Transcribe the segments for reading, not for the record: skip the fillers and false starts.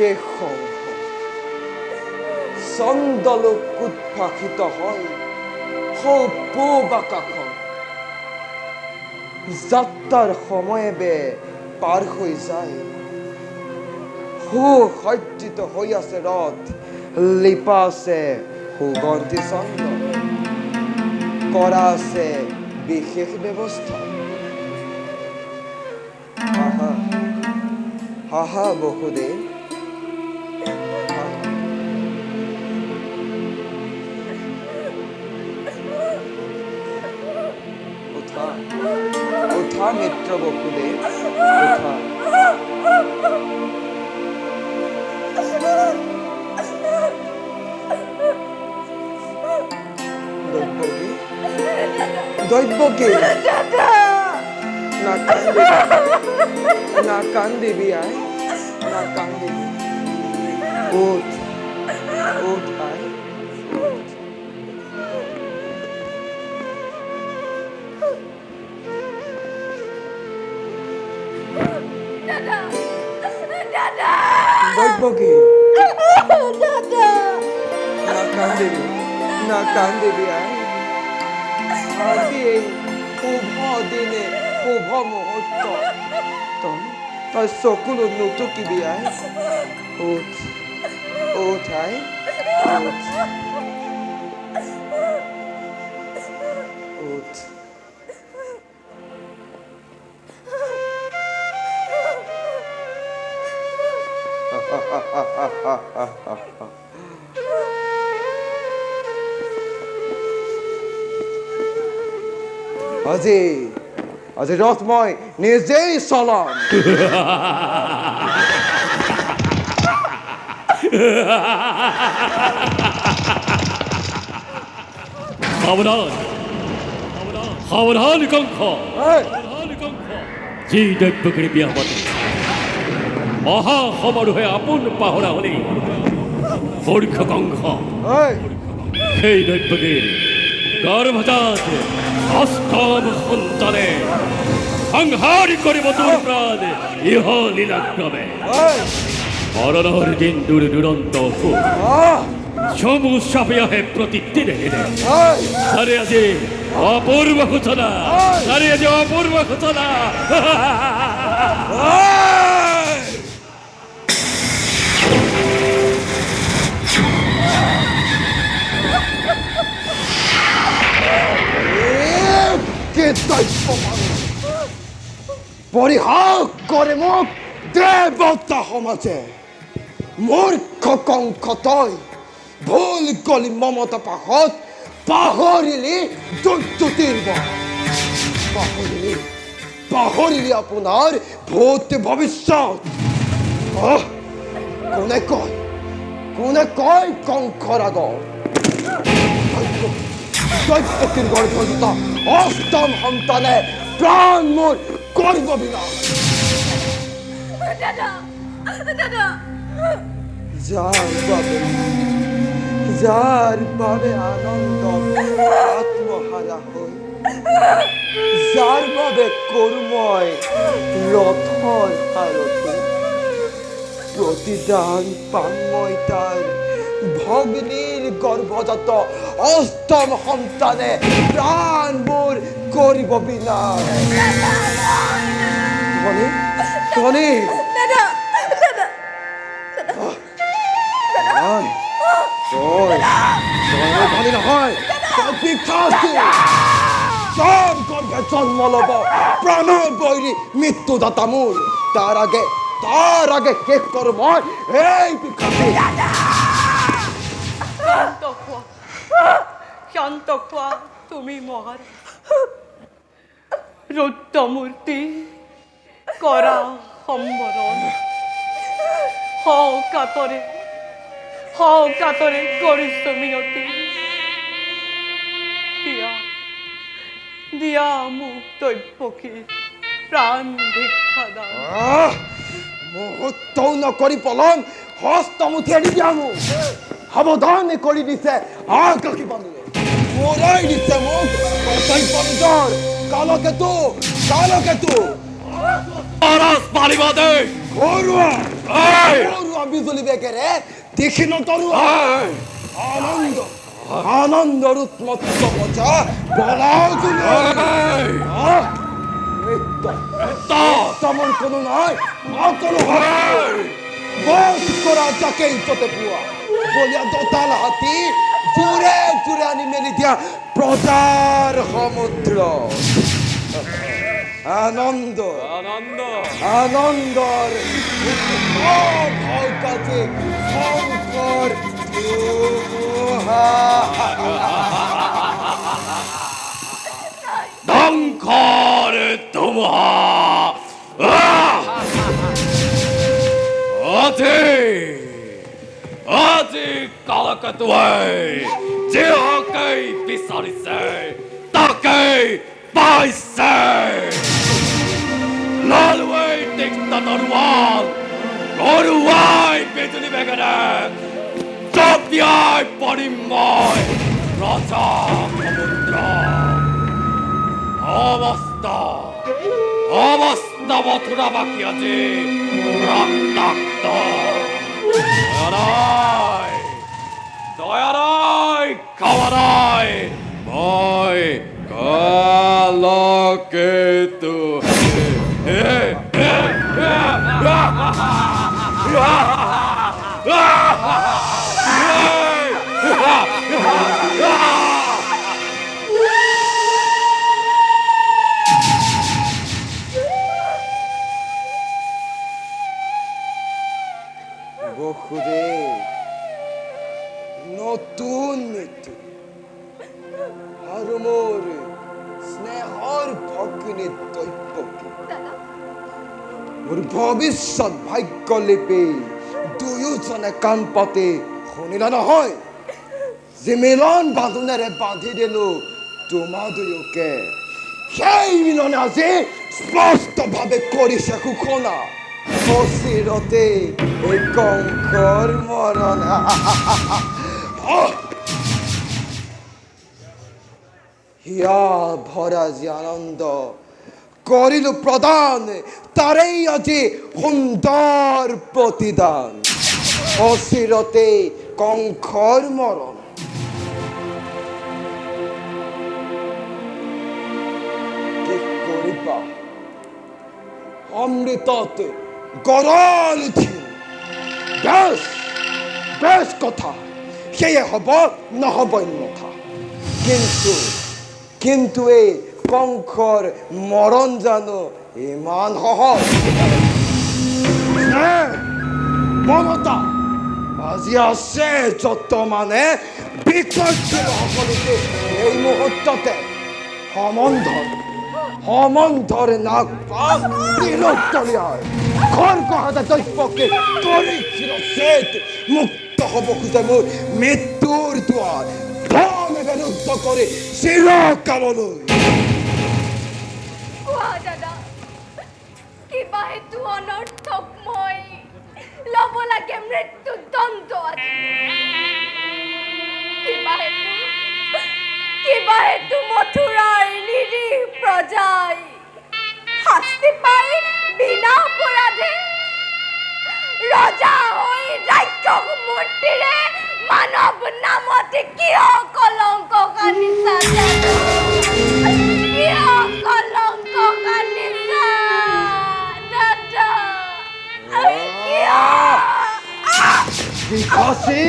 বিশেষ সংঘ। চন্দ্ৰলোক উদ্ভাসিত হয় সৌ পূব আকাশত। যাত্ৰাৰ সময়ে বে পাৰ হৈ যায়, সুসজ্জিত হৈ আছে ৰথ, লিপা আছে সুগন্ধি চন্দন, কৰা আছে বিশেষ ব্যৱস্থা। আহা আহা বসুদেৱ, উঠা উঠা মিত্ৰ বসুদেৱ, উঠা। দৈৱকী, দৈৱকী, নাকান্দিবি, নাকান্দিবি আই, নাকান্দিবি। উঠ উঠ আই, উঠ। দৈৱকী, নাকান্দিবি, নাকান্দিবি আই। আজি এই শুভ দিনে, শুভ মুহূৰ্ত, তই চকুলো নুটুকিবি আই। উঠ উঠ আই, উঠ উঠ। আজি আজি ৰথ মই নিজেই চলাম। সাৱধান সাৱধান কংস, যি দৈৱকীৰ বিয়া পাতে মহা সমাৰোহে আপোন পাহৰা হলি মূৰ্খ কংস, সেই দৈৱকীৰ গৰ্ভজাত অষ্টম সন্তানে সংহাৰ কৰিব তোৰ প্ৰাণ ইহ লীলাক্ৰমে। মৰণৰ দিন দূৰ দুৰন্ত সুখ চমু চাপি আহে প্ৰতিদিনে দিনে। তাৰে আজি অপূৰ্ব সূচনা, তাৰে আজি অপূৰ্ব সূচনা। পৰিহাস কৰে মোক দেৱতা সমাজে। মূৰ্খ কংস, তই ভুল গলি মমতা পাশত, পাহৰিলি দুৰ্জ্যোতিৰ, পাহৰিলি, পাহৰিলি আপোনাৰ ভূত ভৱিষ্যত। কোনে কয়, কোনে কয় কংসৰ আগত দৈত্যকীৰ গৰ্ভযুত অষ্টম সন্তানে প্ৰাণ মোৰ কৰিব বিনাশ। যাৰ বাবে, যাৰ বাবে আনন্দ আত্মহাৰা হৈ, যাৰ বাবে কৰো মই ৰথৰ সাৰথি, প্ৰতিদান পাম মই তাৰ ভগ্নীৰ গৰ্ভজাত অষ্টম সন্তানে প্ৰাণ মোৰ কৰিব বিনাশ। ধনী, ধনী, নহয়, তই তই মোৰ ভনী নহয়, তই পিশাচী। যাৰ গৰ্ভে জন্ম ল'ব প্ৰাণৰ বৈৰী মৃত্যুদাতা মোৰ, তাৰ আগে, তাৰ আগে শেষ কৰোঁ মই এই পিশাচী। শান্ত হোৱা, শান্ত হোৱা তুমি মহাৰাজ। ৰুদ্ৰমূৰ্তি কৰা সম্বৰণ, কাতৰে কাতৰে কৰিছো মিনতি, দিয়া দিয়া মোক দৈৱকী প্ৰাণ ভিক্ষা দান। মুহূৰ্তও নকৰি পলম, হস্তমুঠি এৰি দিয়া মোক। সাৱধানে কৰি দিছে আকাশী বাণীয়ে, মোৰাই দিছে মোক কৰ্তব্য নিজৰ। কালকেতু, কালকেতু, মহাৰাজ পালিব দে। ঘৰুৱা ঘৰুৱা বিজুলী বেগেৰে দেখি নতৰুৱা আনন্দ আনন্দৰ উন্মত্ত প্ৰজা বলাও তেমন কোনো নয় অকল বধ কৰা যাকেই যতে পোৱা বলিয়া দোতাল হাতী জোৰে জোৰে আনি মেলি দিয়া প্ৰজাৰ সমুদ্ৰ আনন্দ আনন্দ আনন্দৰ কাছে শঙ্কৰ ধ্বংসৰ ধুমুহা আজি আজি কালকেতুৱে যিহকেই বিচাৰিছে তাকেই পাইছে। লালুৱে তিক্ত তৰোৱাল গৰুৱাই বিজুলী বেগেৰে জঁপিয়াই পৰিম মই ৰজা সমুদ্ৰ। অৱস্থা অৱস্থা মথুৰাবাসী আজি ৰক্তাক্ত। দয়া নাই, দয়া নাই, ক্ষমা নাই, মই কালকেতু। বসুদেৱ নতুন মৃত্যু আৰু মোৰ স্নেহৰ ভগ্নী দৈৱকী মোৰ ভৱিষ্যত ভাগ্যলিপি দুয়োজনে কাণ পাতি শুনিলা নহয় যে মিলন বান্ধোনেৰে বান্ধি দিলো তোমাৰ দুয়োকে, সেই মিলনে আজি স্পষ্টভাৱে কৰিছে ঘোষণা অচিৰতে এই কংসৰ মৰণ। হিয়া ভৰা যি আনন্দ কৰিলো প্ৰদান, তাৰেই আজি সুন্দৰ প্ৰতিদান অচিৰতে কংসৰ মৰণ। কি কৰিবা অমৃতত গৰল উঠিল। বেছ বেছ কথা, সেয়ে হ'ব নহ'ব অন্যথা। কিন্তু কিন্তু এই কংসৰ মৰণ জানো ইমান সহজ? মমতা আজি আছে যত মানে বিকৰ্ষিল সকলোকে এই মুহূৰ্ততে সম্বন্ধৰ সম্বন্ধৰ নাক পাক তিলোত্তলীয়াই খৰ্গহাতে দৈৱকে কৰিছিল চেত মুক্ত হ'ব খোজে মোৰ মৃত্যুৰ দুৱাৰ ধমেৰে ৰুদ্ধ কৰি চিৰকাললৈ। কোৱা দাদা, কিবা হেতু অনৰ্থক মই ল'ব লাগে মৃত্যুদণ্ড আজি? কিবা হেতু মথুৰাৰ নিৰীহ প্ৰজাই শাস্তি পাই বিনা অপৰাধে? ৰজা হৈ ৰাক্ষস মূৰ্তিৰে মানৱ নামত কিয় কলংক আনিছা? কিয় কলংক আনিছা দাদা? কিয়? বিকাশী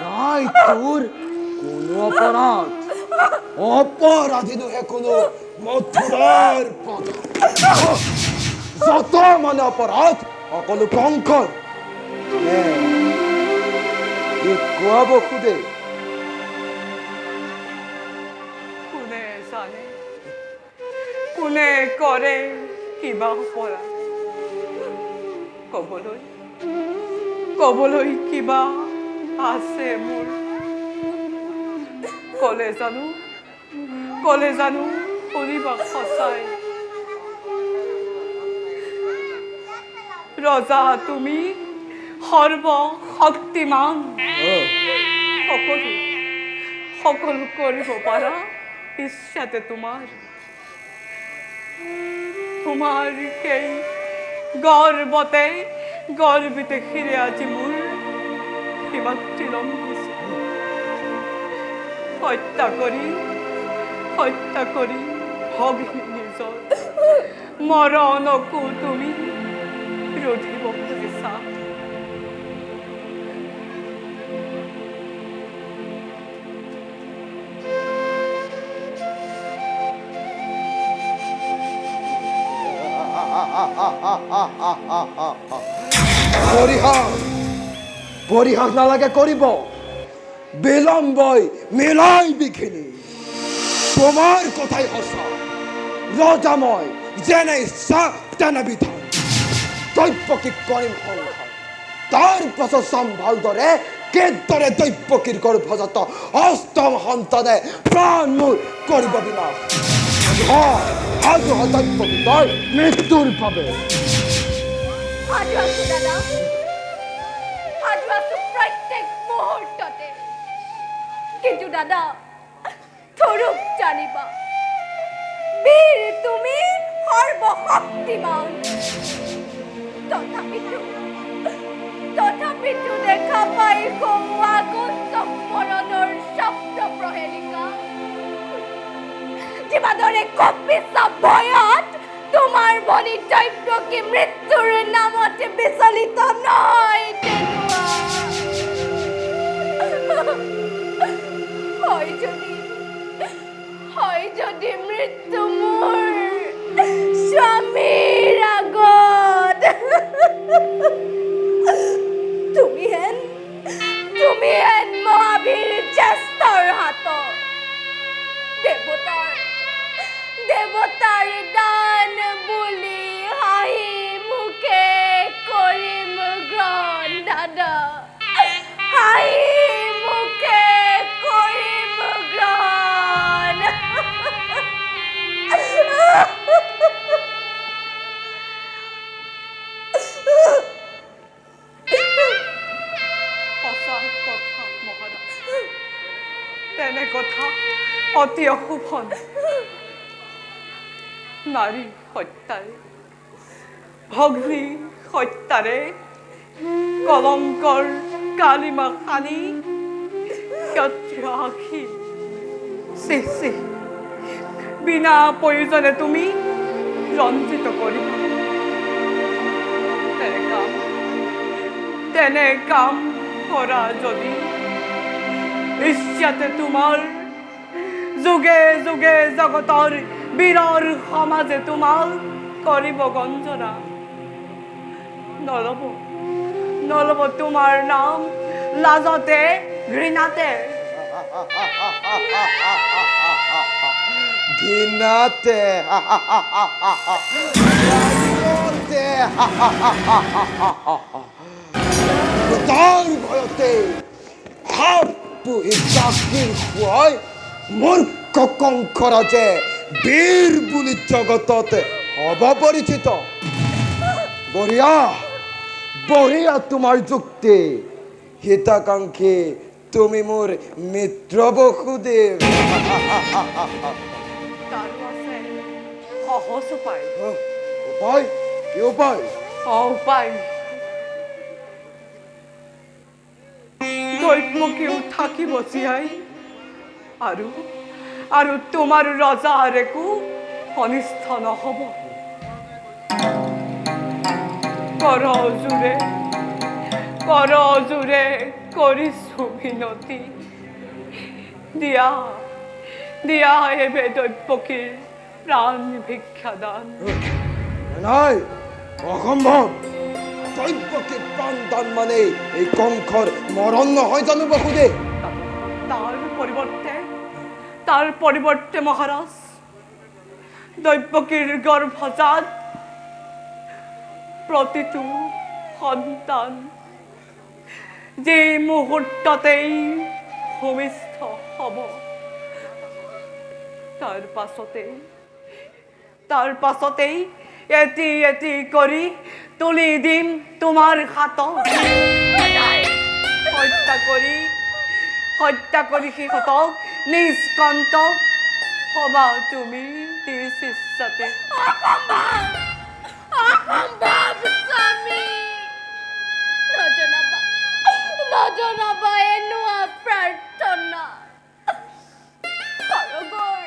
নাই তোৰ কোনো অপৰাধ, অপৰাধী নহয় কোনো মথুৰাৰ প্ৰজা। যত মানে অপৰাধ সকলো কংসৰ। কি কোৱা বসুদেৱ? কোনে জানে কোনে কৰে কিবা অপৰাধ? কবলৈ কবলৈ কিবা আছে মোৰ? কলে জানো, কলে জানো শুনিবা সঁচাই? ৰজা তুমি সৰ্বশক্তিমান, সকলো সকলো কৰিব পাৰা ইচ্ছাতে তোমাৰ। তোমাৰ সেই গৰ্বতে গৰ্বিতে শিৰে আজি মোৰ সীমাতৃ লম্ভিছে। হত্যা কৰি হত্যা কৰি ভগ্নী নিজৰ মৰণকো তুমি ৰোধিব খুজিছা। পৰিহাস পৰিহাস নালাগে কৰিব, বিলম্বই মিলাই বিঘিনি। তোমাৰ কথাই সঁচা, ৰজাময় যেনে ইচ্ছা তেনে বিধান। দৈৱকীক কৰিম সংসাৰ, তাৰ পাছত চাম ভালদৰে কেদৰে দৈৱকীৰ গৰ্ভজাত অষ্টম সন্তানে প্ৰাণ মোৰ কৰিব বিনাশ। সাজু হ দৈৱকী তই মৃত্যুৰ বাবে। সাজু আছো দাদা, সাজু আছো প্ৰত্যেক মুহূৰ্ততে। কিন্তু দাদা থৰূপ জানিবা, বীৰ তুমি সৰ্বশক্তিমান, তথাপিতো তথাপিতো দেখা পাই আগন্তুক মৰণৰ স্বপ্ন প্ৰহেলিকা। যিমাদৰে কপিছা ভয়ত তোমাৰ ভনী দৈৱকী মৃত্যুৰ নামত বিচলিত নহয় তেনেকুৱা। হয় যদি হয় যদি মৃত্যু মোৰ স্বামীৰ আগত, তুমি হেন তুমি হেন মহাবীৰ জ্যেষ্ঠৰ হাতত দেৱতাৰ দেৱতাৰ দান বুলি হাঁহি মুখে কৰিম গ্ৰহণ দাদা, হাঁহি মুখে কৰিম গ্ৰহণ। সঁচা কথা মহাৰাজ, তেনে কথা অতি অশোভন। নাৰী হত্যাৰে ভগ্নী হত্যাৰে কলংকৰ কালিমা সানি ক্ষত্ৰিয় আখি। চি চি, বিনা প্ৰয়োজনে তুমি ৰঞ্জিত কৰিবা। তেনে কাম তেনে কাম কৰা যদি ইচ্ছাতে তোমাৰ যুগে যুগে জগতৰ বীৰৰ সমাজে তোমাক কৰিব গঞ্জনা। নলব নলব তোমাৰ নাম লাজতে ঘৃণাতে। ঘৃণাতে লাজতে তাৰ ভয়তে সাপ পুহি গাখীৰ খুৱাই মূৰ্খ কংসৰাজে বীৰ বুলি জগতত হ'ব পৰিচিত। বঢ়িয়া বঢ়িয়া তোমাৰ যুক্তি। হিতাকাংক্ষী তুমি মোৰ মিত্ৰ বসুদেৱ। তাৰো আছে সহজ উপায়। উপায়? কি উপায়? অ উপায়, দৈৱকীও থাকিব জীয়াই আৰু আৰু তোমাৰ ৰজাৰ একো অনিষ্ট নহ'ব। কৰ জোৰে কৰ জোৰে কৰিছো মিনতি, দিয়া দিয়া এবে দৈৱকীৰ প্ৰাণ ভিক্ষাদান। নাই, অসম্ভৱ। দৈৱকীৰ প্ৰাণদান মানে এই কংসৰ মৰণ নহয় জানো বসুদেৱ? তাৰ পৰিৱৰ্তে তাৰ পৰিৱৰ্তে মহাৰাজ, দৈৱকীৰ গৰ্ভজাত প্ৰতিটো সন্তান যে মুহূৰ্ততেই ভূমিষ্ঠ হ'ব, তাৰ পাছতেই তাৰ পাছতেই এটি এটি কৰি তুলি দিম তোমাৰ হাতত। হত্যা কৰি হত্যা কৰি সিহঁতক নিষ্কণ্ট হবা তুমি নিজ ইচ্ছাতে। অসম্ভৱ, অসম্ভৱ স্বামী। নজনাবা, নজনাবা এনোৱা প্ৰাৰ্থনা। সৰগৰ,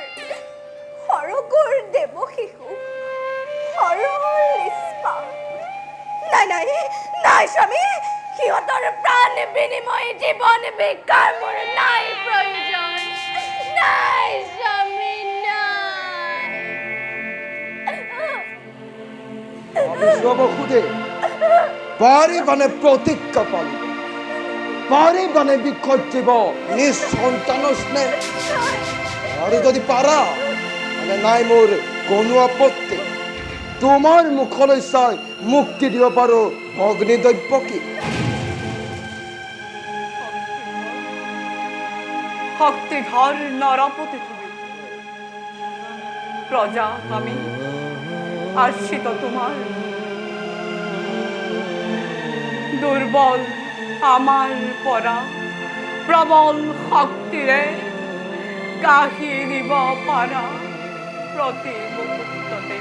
সৰগৰ দেৱ শিশু সৰল নিষ্পাপ। নাই নাই নাই স্বামী, সিহঁতৰ প্ৰাণ বিনিময় জীৱন ভিক্ষাৰ মোৰ নাই প্ৰয়োজন। নাই স্বামী, নাই। আমি সোধে পাৰিবানে প্ৰতিজ্ঞা পালিব? পাৰিবানে বিসৰ্জিব নিজ সন্তানৰ স্নেহ? আৰু যদি পাৰা, মানে নাই মোৰ কোনো আপত্তি। তোমাৰ মুখলৈ চাই মুক্তি দিব পাৰো ভগ্নী দৈৱকী। শক্তিধৰ নৰপতি তুমি, প্ৰজা আমি আশ্ৰিত তোমাৰ। দুৰ্বল আমাৰ পৰা প্ৰবল শক্তিৰে কাঢ়ি নিব পাৰা প্ৰতি মুহূৰ্ততে।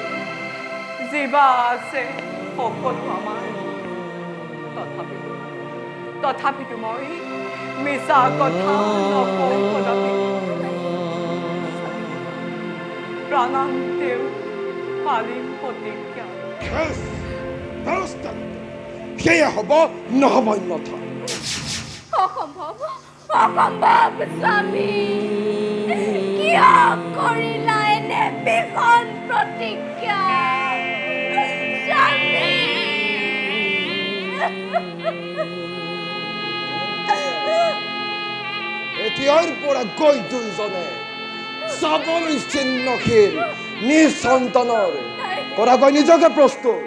যিবা আছে সকলো আমাৰ, তথাপিতো তথাপিতো মই মিছা কথা নকওঁ কদাপি। প্ৰাণান্তেও পালিম প্ৰতিজ্ঞা। বেছ, বেছ তেন্তে। সেয়ে হ'ব, নহ'ব অন্যথা। অসম্ভৱ, অসম্ভৱ স্বামী। কিয় কৰিলা এনে ভীষণ প্ৰতিজ্ঞা স্বামী? এতিয়াৰ পৰা গৈ দুইজনে চাবলৈ চিহ্নশীল নিজ সন্তানৰ কৰাগৈ নিজকে প্ৰস্তুত।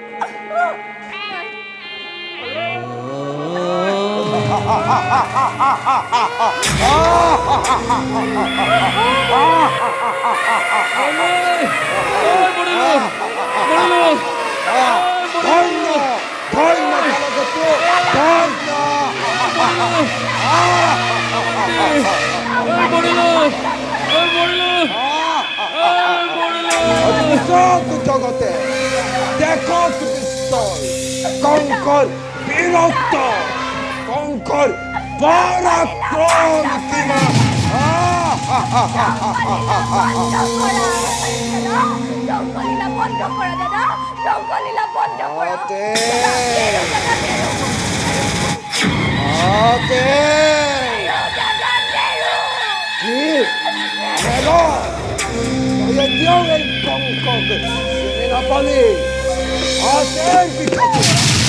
ধন্য, ধন্য কালকেতু, ধন্য। আজি জগতে দেখক বিস্ময় কঙ্কৰ বীৰত্ব, কঙ্কৰ পৰাক্ৰম কিমা। ধ্বংসলীলা বন্ধ কৰা দাদা, ধ্বংসলীলা বন্ধ কৰা। আতে। দাদা, আতে। দাদা, নেৰো। কি নেৰ? তই এতিয়াও এই কংকক চিনি নাপালি? আছে পিছতে।